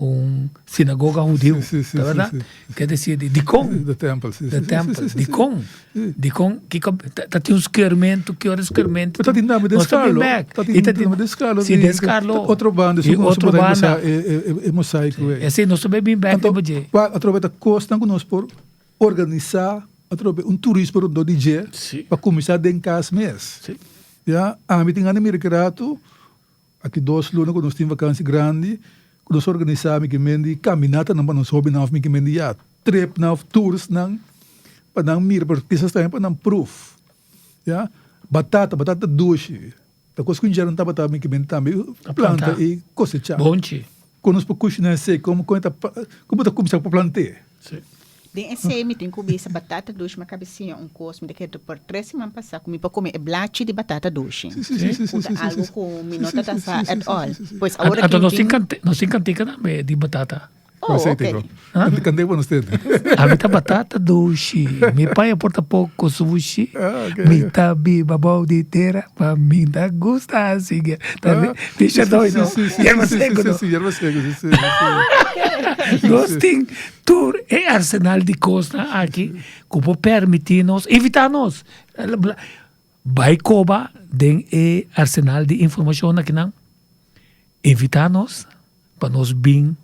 un sinagoga hudiu ta berdad? Ke desi dikon De tempel si de tempel dikon dikon kiko ta tin un skeurmentu ki ora skeurmentu Ta tin tambe den nos ta bin Scarlo bek ta tin tambe den Scarlo si den Scarlo otro banda i otro banda e mosaico ei esei nos ta bin bek anto riba dje atrobe ta kosnan ku nos por organisa atrobe un turismo rondó di dje pa kuminsá den kas mes ya ami tin gana mira ki ratu aki dos luna ku nos tin vakansi grandi. Ku nos organisá mi ke men di kaminatanan pa nos hóbennan òf mi ke men di ya tripnan òf toursnan pa nan mira pero kisas tambe pa nan pruf ya. Batata, batata dushi ta kos ku injernan tabata mi ke men tambe planta i kosechá. Bonchi. Kon nos por kushiná esei? Kon kon e ta kon bo ta kuminsá pa plant'é? Sí. Den esei mi tin ku bisa batata dushi mi a kaba siña un kos mi ta kere por tres siman pasá ku mi por kome e blachi di batata dushi. Sí, sí, sí, sí, Ku sí, ta sí, algu sí. ku mi Sí, no sí, ta ta sí, sa sí, at sí, all. sí, sí, sí. Pues awor Anto aki nos tin tin kante nos tin kantika tambe di batata. Oh, Esei ok. te ko. Kante kante pa nos tende. Ami ta batata dushi, mi paña por ta poko sushi, Ah, ok. mi ta biba bou di tera, pa mi ta gusta hasi guera. Ta Ah, Richard sí, Doy, sí, no? sí, sí, Yerba sí, sí, seco, sí, no? sí, yerba seco, sí, sí, sí. Nos tin tur e arsenal di kosnan aki ku por permití nos, invitá nos, bai koba den e arsenal di informashon akinan, invitá nos pa nos bin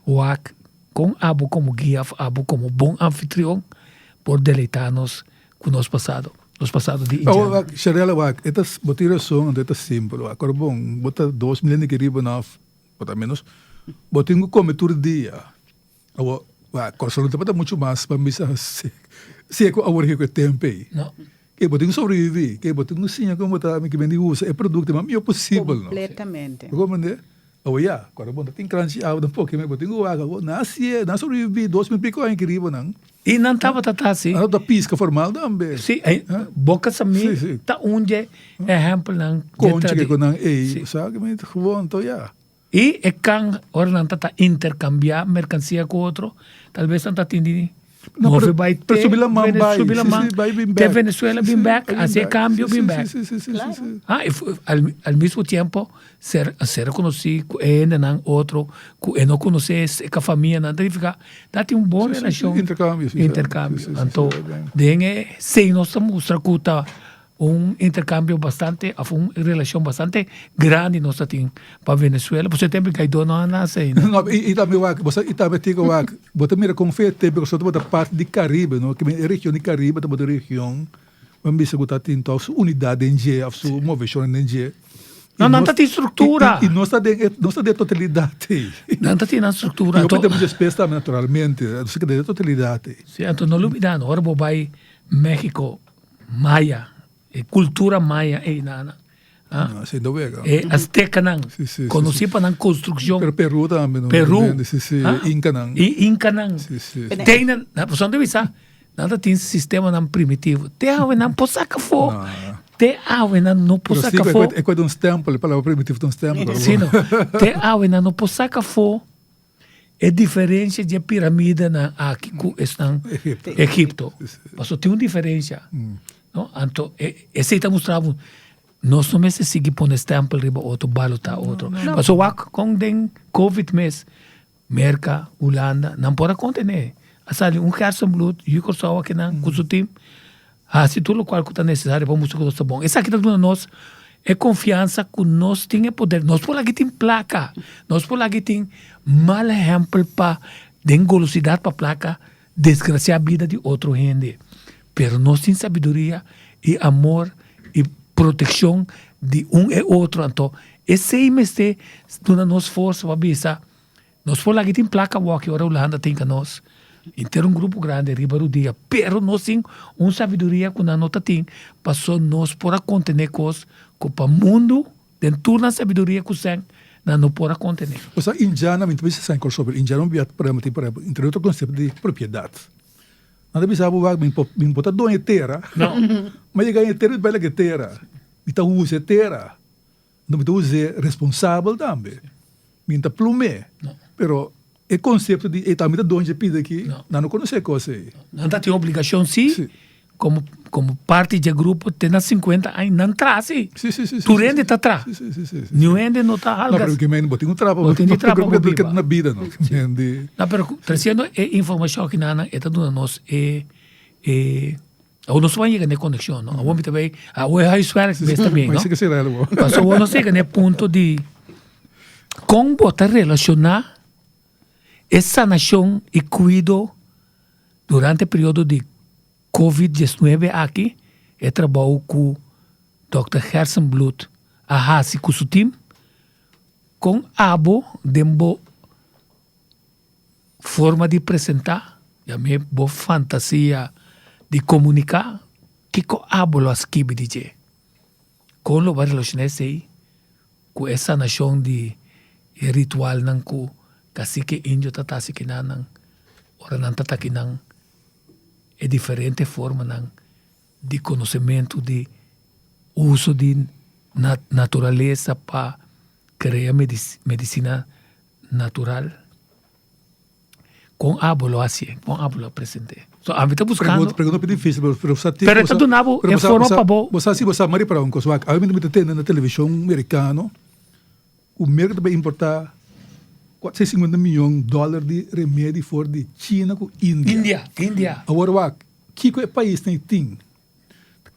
wak kon abo komo guia òf abo komo bon anfitrion por deleitá nos ku nos pasado, nos pasado di Awor indjan. wak, Sharela wak, e ta, bo tin rason, anto e ta simpel wak. Ora bon, bo ta 2000 hende aki riba no òf bo ta menos, bo tin ku kome tur dia. Awor, wak, Kòrsou no tabata muchu mas pa misa seku awor ku e tempu ei. No. Ke bo tin ku sobreviví, ke bo tin ku siña kon bo ta mi di usa e produkto mas mihó posibel no. Kompletamente. Bo komprendé? Awor ya, kòrda bo no tin kranchi awa tampoco, bo tin ku wak awor nan a sié, nan a sobreviví 2000 piko aña aki riba nan. I nan tabata ta hasi. Nan tabata piska formal tambe. Sí, bo kasa mi ta un dje ehèmpelnan. Konchi ke ku nan ei, sa ke mi gewoon to ya. I e kan ora nan ta ta interkambiá merkansia ku otro, tal bes nan ta tin di No, move pero, bai pero te subi laman Vene- bai. subi Sí, laman sí, bai bin te bek. Venezuela Sí, bin sí, bek, bai bin hasi e bek. kambio Sí, bin sí, bek. sí, sí, sí, sí, Claro. sí. Ah, i fu- al, al mismo tiempo ser, ser rekonosí ku e hendenan otro ku e no konosé e ka famianan ta nifiká ta tin un bon Sí, sí, sí, relashon interkambio, sí, sí. interkambio. Sí, sí, sí, Anto sí, bai. den e sei nos ta mustra ku ta Un intercambio bastante of un relacion bastante grandi nos ta tin pa Venezuela, pasobra e tempo Guaidó no a nace ainda. No, i tambe wak, bo sa, i tambe tin ku wak, bo ta mira kon fe tempo ku tabata parti di Caribe, no, ke e region di Caribe tabata un region, bo a bisa ku ta tin tòg su unidat den dje òf su moveshon den dje. No, nan ta tin struktura. I nos ta den e, nos ta den e totalidat ei. Nan ta tin nan struktura. I hopi ta mucha espes tambe naturalmente, nos ta den e totalidat ei. Si, anto no lubida no, ora bo bai Mexico, Maya, e kultura maya einan, ah, No, sin duda. e aztecanan, Sí, sí, sí, konosí sí. pa nan konstrukshon. Pero Peru tambe, no? Peru. Sí, sí, ah, Incanan. E Incanan. Sí, sí, sí. Te nan, na pasobra nan ta bisa, nan ta tin sistemanan primitivo. Te awe nan por saka afó. No. Te awe nan no por Pero sí, saka e afó. e kue un stempel, e palabra primitivo ta un stempel. Sí, no. Te awe nan no por saka afó E diferencia dje piramidenan aki cu esnan Egipto. Egipto. Pasobra tin un diferencia. No? Anto esey ta mustra bo nos no mester sigui pone stempel riba otro, balota otro. Pasobra wak con den covid mes Merca, Hulanda, nan por a contene. A sali un hersenbloed, yu Corsou akinan cu su team Hasi tur lokual ku ta nesesario pa mustra ku nos ta bon. Esaki ta duna nos e konfiansa ku nos tin e poder. Nos por laki tin plaka, nos por laki tin mal ehèmpel pa den golosidat pa plaka desgrasiá bida di otro hende. Pero nos tin sabiduria i amor i protekshon di un e otro. Anto esei mester duna nos forsa pa bisa Nos por laki tin plaka woki ora Hulanda tin ka nos. Henter un grupo grandi riba rudia, pero nos tin un sabiduria ku nan no ta tin, paso nos por a kontené kos ku pa mundu den tur nan sabiduria ku sèn nan no por a kontené. Osea, indiana, mi ta bisa sèn Kòrsou, pero indiana un bia por ehempel tin por ehempel entre otro konsepto di propiedat. Nan ta bisa bo wak mi por ta doño e tera, ma yega e tera mi ta bai laga e tera, mi ta usa e tera. No mi ta us'é responsabel tambe. Mi no ta plum'é. Pero e konsepto di e tambe ta doño dje pida aki, nan no konosé e kos ei. Nan ta tin obligashon si, komo komo parti dje grupo te na sinkuenta aña nan traha si. Tur hende ta traha. Niun hende no ta halga. No, pero ke men bo tin un traha pa bo tin di traha pa bo biba. Na bida no. No, pero tresiendo e informashon aki nan e ta duna nos e e. Awor nos a yega na e konekshon, no? Awor mi ta bay, awor e huiswerk mes ta bien, no? Pasobra awor nos yega na e punto di kon bo ta relashoná e sanashon i kuido durante e periodo di covid diesnuebe aki, e trabou ku dòkter Gersenbloed a hasi ku su tim, kon abo den bo. forma di presentá, yam'é bo fantasia di komuniká, kiko abo lo a skibi di dje? Kon lo bo a relashoná esei ku e sanashon di e ritualnan ku kasike indio ta ta hasi kinanan ora nan ta taki nan e diferente formanan di konosementu di uso di naturalesa pa krea medisina natural? Kon abo lo hasié? Kon abo lo a present'é? So ami ta buskando. Pregunta, pregunta hopi difícil, pero, pero sa Pero e ta duna bo e forma pa bo. Bo sa si bo sa mari para un kos wak. Awe mi ta tende na televishon merikano ku Merka ta bai importá 450 miyon dòler di remedi for di China ku India. India, India. Awor wak, kiko e paisnan ei tin?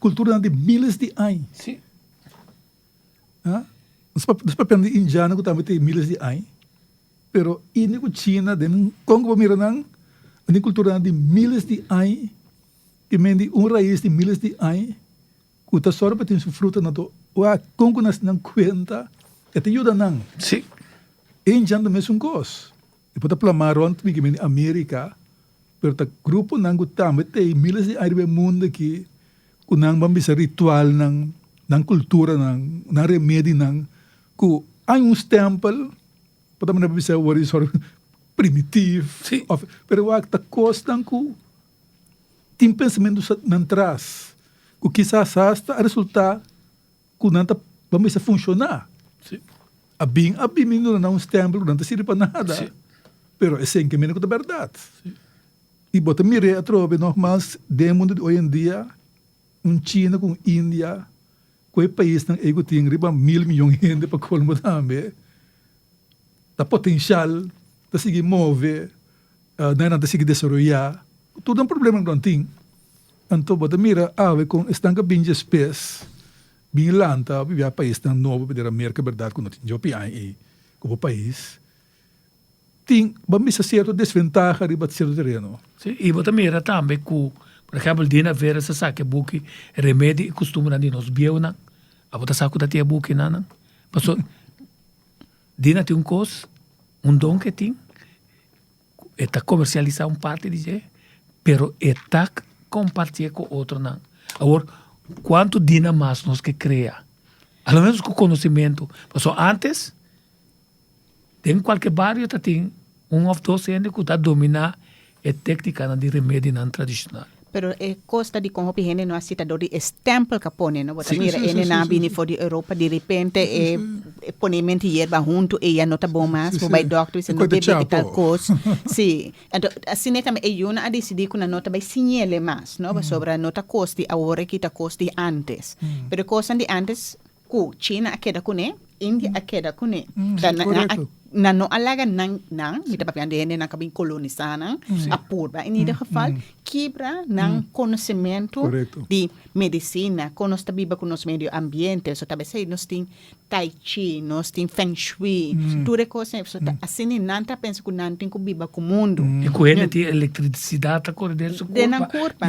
Kulturanan di miles di aña. Si. Ha? Nos papia di indiano ku tambe tin miles di aña. Pero India ku China den kon ku bo mira nan, nan tin kulturanan di miles di aña, i men di un rais di miles di aña ku ta sòru pa tin su fruta nan to wak kon ku nan nan kuenta e ta yuda nan. Sí. Indian ta mesun kos. E por ta plamá rònt mi kimen di Amerika, pero ta gruponan ku tambe ta e miles di aña riba e mundu aki ku nan ban bisa ritualnan, nan kulturanan, nan remedinan ku hay un stèmpel. Bo ta manda bisa awor e sort primitief. Sí. Of, pero wak ta kosnan ku tin pensamentu sa nan tras. Ku kisas hasta a resultá ku nan ta ban bisa funshoná. Sí. A bin a bin duna nan un stèmpel ku nan ta sirbi pa nada. Sí. Pero esei ke mende ku ta bèrdat. Sí. I bo ta mir'é atrobe nogmas den e mundu di oyendia un China ku un India Ku e paisnan ei ku tin riba mil miyon hende pa kolmo tambe ta potenshal ta sigui move, nan ta sigui desaroyá, tur nan problemanan ku nan tin. Anto bo ta mira awe kon esnan ku a bin djespes bin lanta bibia paisnan nobo manera Merka bèrdat ku no tin hopi aña ei komo pais tin bo a misa sierto desventaha riba sierto tereno. Sí, i bo ta mira tambe ku, por ehèmpel, Dina Veras a saka e buki Remedi i Kustumbernan di Nos Bieunan. Abo ta sa ku ta tin e bukinan nan? Pasobra Dina tin un kos, un don ku e tin, ku e ta komersialisá un parti di dje, pero e ta kompartié ku otronan. Awor, kuantu Dina mas nos ke krea? A lo menos ku konosementu. Pasobra ántes. Den kualke bario ta tin un òf dos hende ku ta dominá e téknikanan di remedinan tradishonal. Pero e kos ta di kon hopi hende no a sita dor di e stèmpel ku a pone, no? Bo ta mira hende nan a bini for di Europa, di repente e ponementu yerba huntu e ya no ta bon mas, bo bai dòkter bisa no bebe ki tal kos. Si, anto asina tambe e yunan a disidí ku nan no ta bai siñ'el mas, no? Pasobra no ta kos di awor aki, ta kos di ántes. Pero e kosnan di ántes Ku China a keda kuné, India a keda kuné. Ta na, nan a, nan no a laga nan, nan, mi ta papiando di hendenan ku a bin kolonisá nan, a purba in ieder geval kibra nan konosementu di medisina, kon nos ta biba ku nos medio ambiente. So ta besei nos tin tai chi, nos tin feng shui, tur e kosnan. So ta asina nan ta pensa ku nan tin ku biba ku mundu. I ku hende tin elektrisidat ta kore den su kurpa. Den nan kurpa.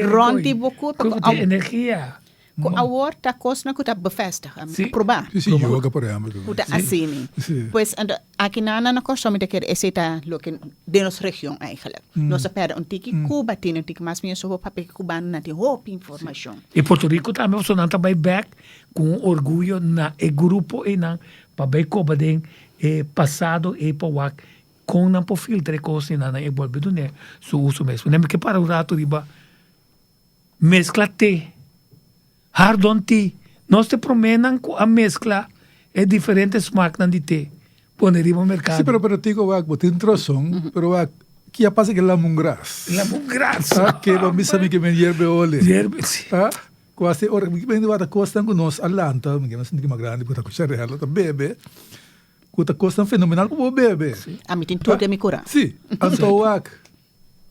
Rònt di bo kurpa. Ku tin energia. Ku awor ta kosnan ku ta bevestig, Sí. aprobá. Sí, sí, yoga por ehempel. Ku ta asina. Sí. Pues anto aki nan na Kòrsou mi ta kere esei ta loke den nos region eigenlijk. Nos a pèrdè un tiki, Cuba tin un tiki mas mi so papia ku cubanonan tin hopi informashon. I Puerto Rico tambe pasobra nan ta bai bèk ku un orguyo na e grupo einan pa bai koba den e pasado ei pa wak kon nan por filtra e kos einan nan e bolbe dun'é su uso mes. Mi ke para un rato riba Meskla te. Hardon tea. Nos ta e proménan ku a meskla e diferente smaknan di te pone riba merkado. Sí, pero pero Tico wak, bo tin razon, pero wak, ki a pasa ku e lamungras? Lamungras! Ah, ke bo bisa mi ke men yerbe ole. Yerbe, si. Ah, ku hasi ora mi men wak ta kosnan ku nos a lanta, mi ke nos sinti mas grandi ku ta kusha ta bebe, ku ta kosnan fenomenal ku bo bebe. Ami tin tur den mi kura. Sí, anto wak,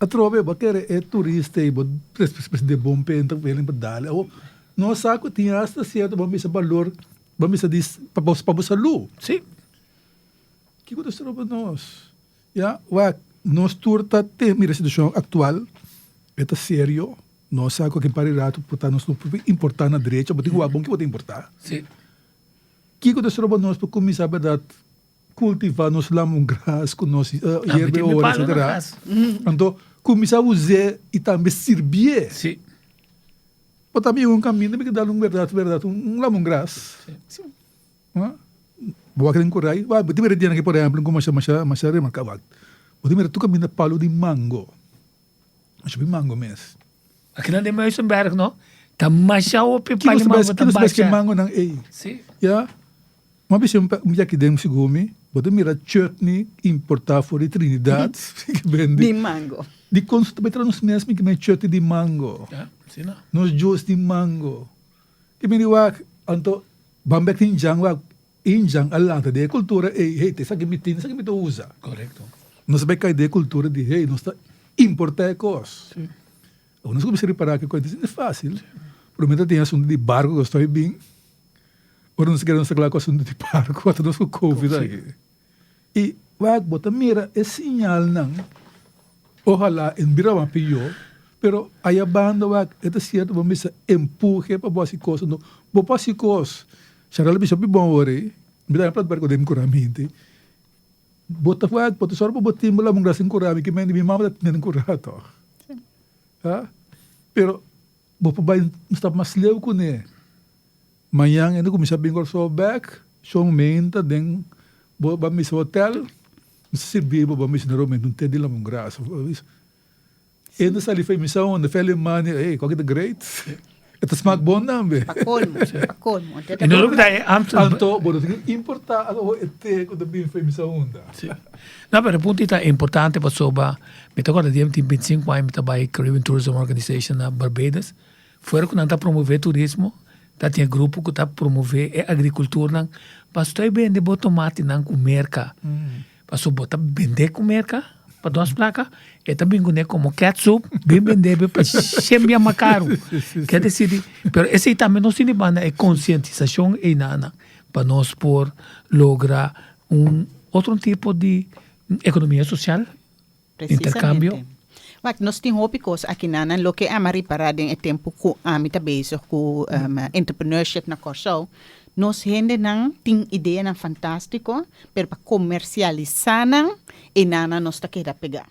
Atrobe bo a kere e turista ei bo presente bon p'e ta welen pa dale awo no sa ku tin hasta sierto bo mester balor bo mester di pa bo pa bo salu. Sí. Kiko ta stroba nos? Ya wak nos tur ta te mira e situashon aktual e ta serio nos sa ku aki un par di rato por ta nos no por importa na drecha bo tin ku wak bon ke bo ta importa. Sí. Kiko ta stroba nos pa kuminsa bèrdat? kultivá nos lamongras ku nos Tambe yerba tin mi ora, palo na etcetera. kas. Anto kuminsá us'é i tambe sirbié. Sí. Bo ta bin un kaminda mi ke dal un bèrdat bèrdat un lamongras. Sí. Bo wak den Korai, bo tin mira dianan aki por ehèmpel ku masha masha masha remarká wak. Bo tin mira tur kaminda palu di mango. Masha hopi mango mes. Akinan den Muizenberg no, ta masha hopi Kiko palu nos mango ta ta bes ke basha. mangonan ei? Sí. Ya. Mi a bisa un un biaha aki den segun mi, bo ta mira chutney importá for di Trinidad ke bende. Di mango. Dikon nos ta bai traha nos mes mi ke men chutney di mango? Ya, asina. Nos juice di mango. Ke miri wak, anto ban bek tin jan wak, Injan a lanta den e kultura ei, hey, ta esaki mi tin, esaki mi ta usa. Korekto. Nos a bai kai den e kultura di, hey, nos ta importá e kos. Sí. Awor nos kuminsá ripará ku e no fásil. Promé ta tin asuntu di barku ku stoi bin. Ora nos kere nos ta kla ku asuntu di barku, ata nos ku covid aki. I wak bo ta mira e siñalnan, ojalá e no bira mas pió, pero aya banda wak e ta sierto bo mester empuhe pa bo hasi kos, no bo por hasi kos. Sharel a bisa hopi bon awor ei, mi ta plat barco den mi kuramente, bo ta wak bo ta sòru pa bo tin bo lamun gras den kurami ke mente mi mama ta tene den kura tòg. Ha, pero bo por bai un stap mas leu kuné. Mañan ende kuminsá bin Kòrsou bèk, shon menta den bo ba misa hotel, mi sa sirbi bo ba misa na Romento un te di lamongras. Ende sali fei misa unda, fei Alemania, ey, kòke ta great. E ta smak bon tambe. Pa kolmo, pa kolmo. E no lo ta e Amsterdam. Anto bo no tin ku importá aloho e te ku ta bin fei misa unda. Sí. No, pero e punto ei ta importante pasobra mi ta kòrda dia mi tin 25 aña mi ta bai Caribbean Tourism Organization na Barbados. Fuera ku nan ta promové turismo, ta tin e grupo ku ta promové e agrikulturnan. Pasobra ta bende bo tomatinan ku merka. Pasobra bo ta bende ku merka pa dos plaka, e ta bin kuné komo ketchup, bin bende bo pa shen bia mas karu. Ke desi di, pero esei tambe nos tin di banda e konsientisashon einan pa nos por logra un otro tipo di ekonomia sosial. Intercambio. Wak, nos tin hopi kos aki nan. Nan loke ami a ripará den e tempu ku ami ta bezig ku entrepreneurship na Kòrsou, nos hendenan tin ideanan fantástiko, pero pa komersialisá nan, enanan nos ta keda pegá.